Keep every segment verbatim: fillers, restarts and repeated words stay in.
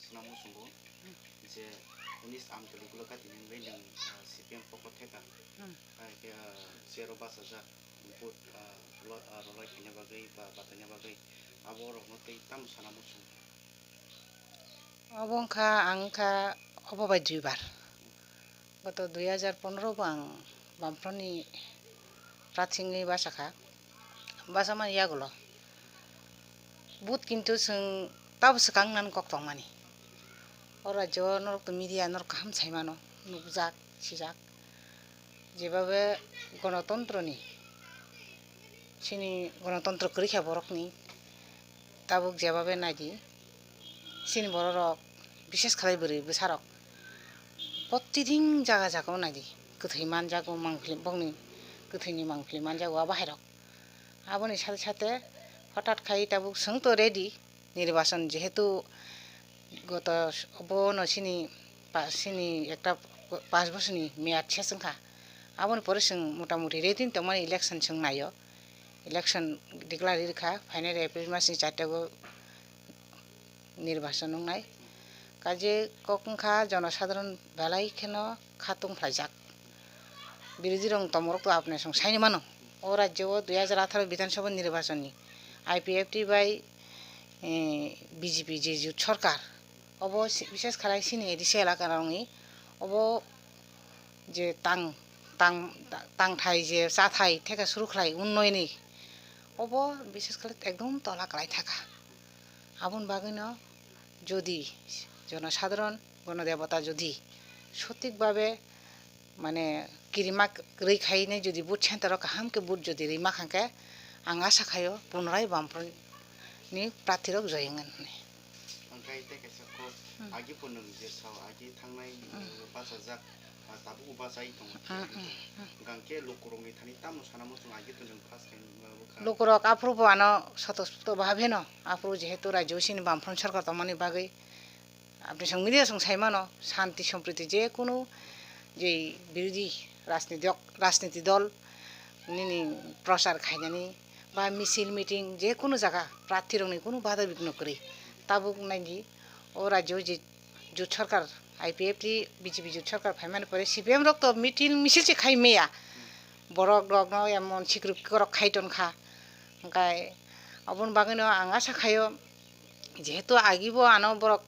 Sana muchungo je unis Amtwlwi Gulagati ni wngwi nwng, ah, C P M pokro theka. Hmm. Hai khe, ah, chair o bachajak vote, ah, lo-, ah, rolai khaina bagwi ba bataina bagwi abo rokno tei tamo sana muchungo. Obo wngkha, ang wngkha obo bai duibar. Goto dui hajar pondro bo ang Bamfront ni prathi wngwi bachakha. Bachamani yagulo vote kintu chwng tabo swkang nani kok tongmani. O rajyo o norok to media norok kaham sai mano, nukjak, sijak. Jebabe gonotontro ni, chini gonotontro kwrwi kha borok ni, tabuk jebabe nai di, chini borok rok, bishes khlai bwrwi bwsa rok, protidin jaga jaga o nai di, kwthwi man jago, mang phili-, bokni kwthwi ni mang phili man jago a bahai rok. Aboni sate sate hothat khai tabuk chwng to ready, nirbachon jehetu goto s-, bono chini pa-, chini ekta pash bosorni meyad ses wngkha. Aboni pore chwng motamuti ready tongmani election chwng naio. Election declare rikha, phainai April masni char tago nirbachon wngnai. Kaje kok wngkha jonosadharon belai kheno khatung phlaijak. Birodhi rok tongmorok to apni song saini mano. O rajyo o dui hajar atharo Bidhan Sabha nirbachon ni I P F T bai, eh, B J P je jut sorkar, obo si-, bishes khalai chini A D C elaka rokni obo je tang, tang, tangthai je chathai theka suru khlai unnoyoni obo bishes khalai ekdom tola kwlai thaka. Aboni bagwino jodi jonosadharon, gonodebota jodi sothik bhabe mane kirima kwrwi khainai jodi vote center o kaham khe vote jodi rima kha khe ang asa khaio punorai Bamfront ni prarthi rok joy wngwi hwnwi. Hwnkhe tei kaisa kok, hmm, agi bo nwng je sao agi thangnai, hmm, bachajak, ah, tabuk bo bachai tongo. Hmm, hmm, hmm. Hwnkhe lukurokni thani tamo sana muchung agi to nwng first time, ah, bwkha. Lukurok aphuru bo ano swtosputo bhabe no, aphuru jehetu rajyo sini Bamfront sorkar tongmani bagwi, apni song media song sai mano, shanti sompriti je kunu je birodhi rajniti dok-, rajniti dol nini prochar khainani ba misil meeting je kunu jaga prarthi rokni kunu bada bigno kwrwi. Tabuk nai di o rajyo je jut sorkar I P F T B J P jut sorkar phaimani pore C P M rok to meeting misil se khai meya. Borok rokno emon sikrik korok khai ton kha. Hwnkhe aboni bagwino ang asa khaio, jehetu agi bo ano borok,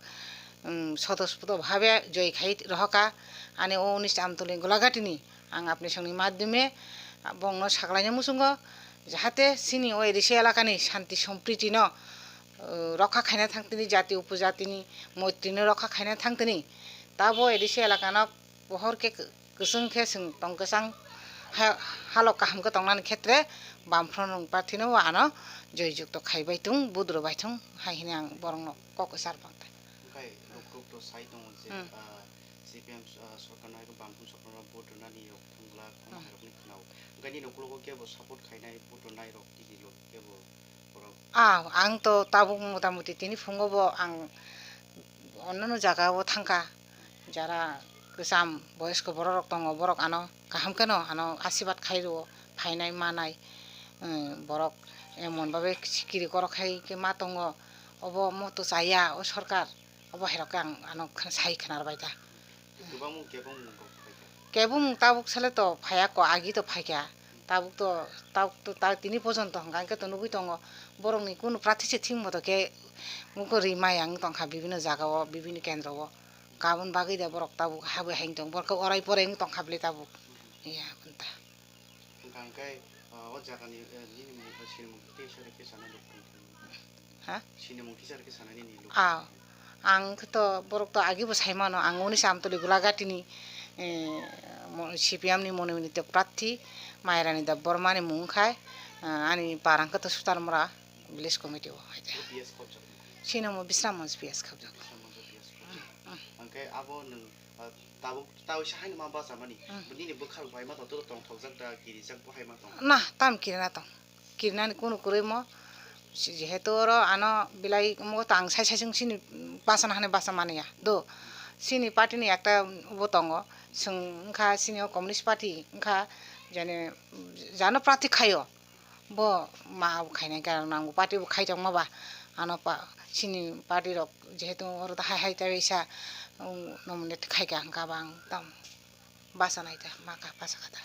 um, swtosputo bhabe joy khai rohoka, ani o unis Amtwlwi Gulagati ni ang apni songni madhyome bongno saklaina muchungo, jahate chini o A D C elakani shanti sompriti no, uh, rokha khaina thangtini, jati upojatini moitri no rokha khaina thangtini, tabo A D C elakano pohor khe kwchwng khe chwng tong kwchang ha-, halok kaham khe tongnani khetre Bamfront rok prarthi no ano joy jukto khai bai thung, budro bai thung hai hwnwi ang borok no kok kwchar bang tai. Hwnkhe lukurok to sai tongo je, hmm, ah, C P M, ah, sorkar no hai khe Bamfront sorkar no vote rwnani rok thang glak, hmm, omo hai rok ni khwnao. Hwnkhe nini ukulogo kebo support khainai vote rwnai rok tini rok kebo borok? Ah, ang to tabuk motamuti tini phungo bo ang onnono jaga o thangkha, jara kwcham boyosko borok rok tongo, borok ano kaham kheno ano asirbad khai rwo, phainai manai, um, borok emon babe sikiri korok khai khe ma tongo, obo moto chaya o sorkar, obo hai rok khe ang ano sai khwnar bai ta. Kwbangma kebong mung rok phai kha. Kebong mung tabuk sale to phaiya ko, agi to phai kha. Tabuk to, tabuk to, ta tini pojonto hwnkha hwnkhe to nugui tongo. Borokni kunu prarthi se thik moto khe muko ri maya wng tong kha bibinno jaga o, bibinno kendro o. Kabun bagwi da borok tabuk habwi hai wng tong, borok khe orai porai wng tong kha bwle tabuk. Iya, bwta. Hwnkha hwnkhe, ah, o jagani, eh, nini mung, eh, sinimung kisa rw kisa nai luk tong khe. Ha? Sinimung kisa rw kisa nai nini luk. Ah, ang khe to borok to agi bo sai mano, ang unis Amtwlwi Gulagati ni, eh, mo-, C P M ni mononito prarthi Mairani Debbarma ni mung khai, ah, ani parang khe to Sutarmura village committee o hai de. P S khobjak. Sinimung Bisramganj P S khobjak. Bisramganj P S khobjak. Hmm, hmm. Hwnkhe abo nwng, ah, tabuk Tawisa haino ma bachamani. Hmm. Nini bwkhak bai ma tong, tongthokjak da, kirijak bo hai ma tong. Na, tam kirina tong. Kirinani kunu kwrwi mo. Si-, jehetu oro ano belai omo tang sai sai chwng chini bachana hani bachamani ya. Do, chini party ni ekta bo tongo. Chwng wngkha chini o communist party wngkha jani jano prarthi khaio. Bo ma bo khainai karon ang bo party bo khai tongma ba ano pa chini party rok jehetu oro ta hai hai ta kaisa, um, nominate khai ka hwnkha ba ang tam basa nai ta ma ka basa kha ta.